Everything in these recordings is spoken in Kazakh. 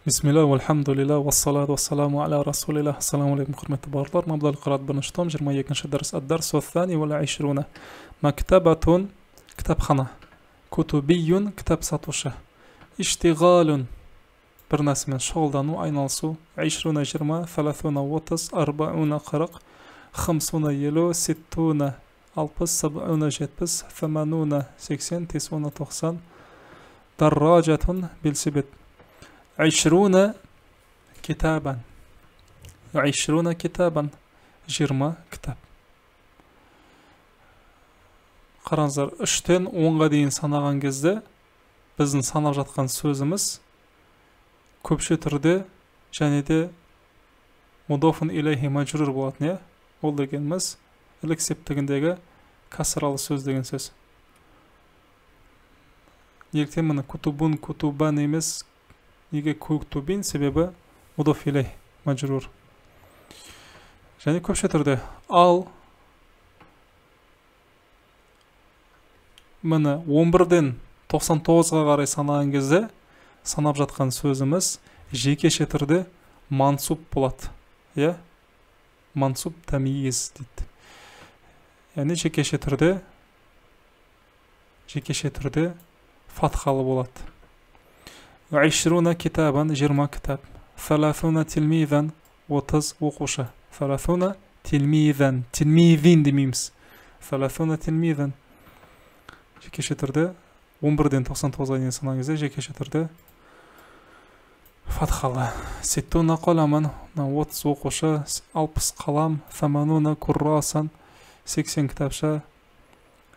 Бисмилля, вальхамдулилля, вассалату вассаламу аля расулилля. Ассаламу алейкум, құрметті бауырлар. Мабдал қырат бірінші том, 22-ші дәріс. Ад-дарсу ат-тани вал ишруна. Мактабатун, кітапхана. Кутубийюн, кітап сатушы. Иштигалун, бір нәрсемен шұғылдану, айналысу. Ишруна, 20, саласуна, 30, арбауна, 40, хамсуна, 50, ситтуна, 60, сабауна, 70, тамануна, 80, тисуна, 90. Дарражатун, велосипед. 20 китабан. 20 китабан. 20 кітап. Қараңыздар, 3-тен 10-ға дейін санаған кезде біздің санап жатқан сөзіміз көпше түрде және де мудофун илейхи мажрур болатын, иә? Ол дегеніміз ілік септігіндегі касралы сөз деген сөз. Неліктен міне кутубун, кутубан емес, неге кутубин? Себебі мудоф илей мажрур. Және көпше түрде. Ал міне 11-ден 99-ға қарай санаған кезде санап жатқан сөзіміз жекеше түрде мансуб болады. Иә? Мансуб тамиз дейді. Яғни жекеше түрде фатхалы болады. 20 китабан, 20 кітап. 30 тилмизан, 30 оқушы. 30 тилмизан, тилмизин демейміз. 30 тилмизан. Жекеше түрде 11-ден 99-ға дейін санаған кезде жекеше түрде фатхалы. 60 қаламан, 30 оқушы, 60 қалам, 80 куррасан, 80 кітапша,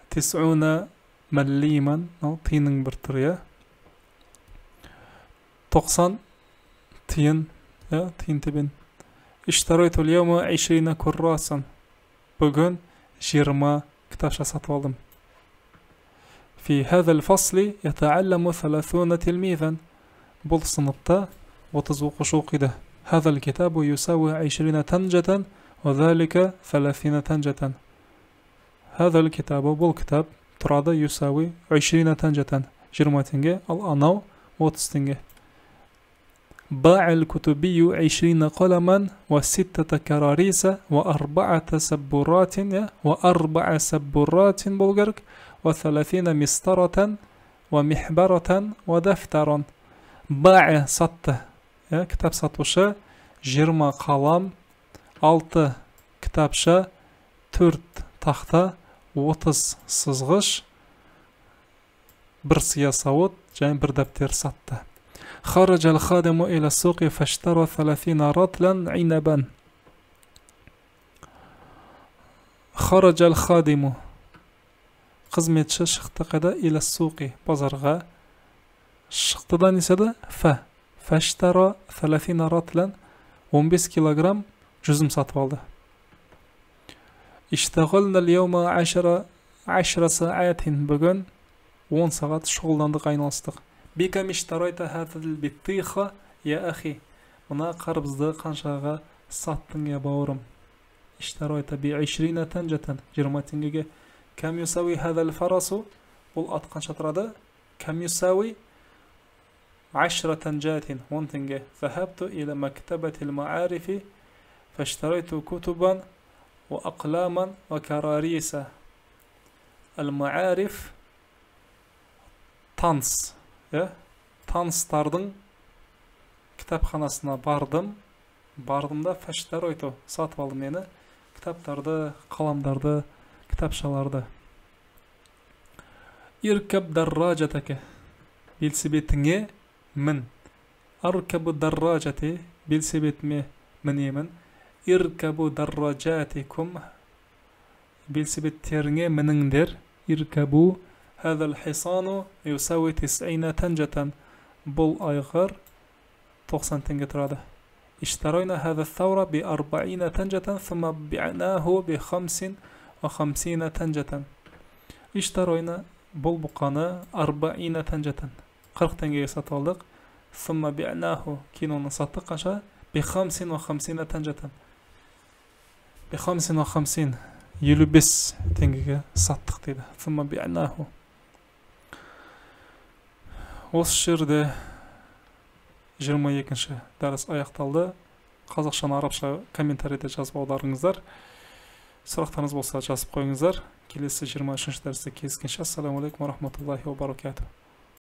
90 маллиман, тиынның бір түрі, иә? 90 тиын, иә, тиын тебен. Иштарайту л-яума 20 куррасан. Бүгін 20 кітапша сатып алдым. Фи хаза л-фасли ятаалламу 30 тилмизан. Бұл сыныпта 30 оқушы оқиды. Хаза л-китабу юсауи 20 танжатан, ва залика 30 танжатан. Хаза л-китабу, бұл кітап тұрады юсауи 20 танжатан, 20 теңге, ал анау 30 теңге. باع الكتبي 20 قلما و6 كراريس و4 سبورات و4 سبورات بولغرك و30 مسطرة ومحبرة ودفترا. باع сатты, кітап сатушы 20 қалам, 6 кітапша, 4 тақта, 30 сызғыш, 1 сия сауыт және 1 дәптер сатты. خرج الخادم إلى السوق فاشترى 30 رطلا عنبا. خرج الخادم، қызметші шықты қайда? إلى السوق، базарға шықты да не істеді? فاشترى 30 رطلا، 15 килограмм жүзім сатып алды. اشتغلنا اليوم 10 ساعات، бүгін 10 сағат шұғылдандық, айналыстық. بكم اشتريت هذا البطيخة يا أخي؟ мына қарбызды қаншаға саттың, я бауырым? اشتريت ب20 تنجة، 20 теңгеге. كم يساوي هذا الفرس؟ бұл ат қанша тұрады? كم يساوي 10 تنجات، 10 теңге. ذهبت إلى مكتبة المعارف فاشتريت كتبا وأقلاما وكراريس. المعارف таныс, таныстардың кітапханасына бардым. Бардым да фәштаройто, сатып алдым нені? Кітаптарды, қаламдарды, кітапшаларды. Иркаб дарражатаке, велосипедіңе мін. Аркабу дарражати, велосипедіме мінемін. Иркабу дарражатикум, велосипедтеріңе мініңдер. Иркабу. هذا الحصان يساوي 90 تنجة، бұл айғыр 90 теңге тұрады. اشترينا هذا الثور ب40 تنجة ثم بعناه ب55 تنجة. اشترينا، бұл бұқаны 40 تنجة، 40 теңгеге сатып алдық. ثم بعناه، кейін оны саттық қанша? ب55 تنجة، ب55 55 теңгеге саттық дейді. ثم بعناه. Осы жерде 22 дәріс аяқталды. Қазақшаны арабша комментарийде жазып аударыңыздар. Сұрақтарыңыз болса, жазып қойыңыздар. Келесі 23 дәрісте кездескенше, ассаламу алейкум рахматуллахи ва баракатух.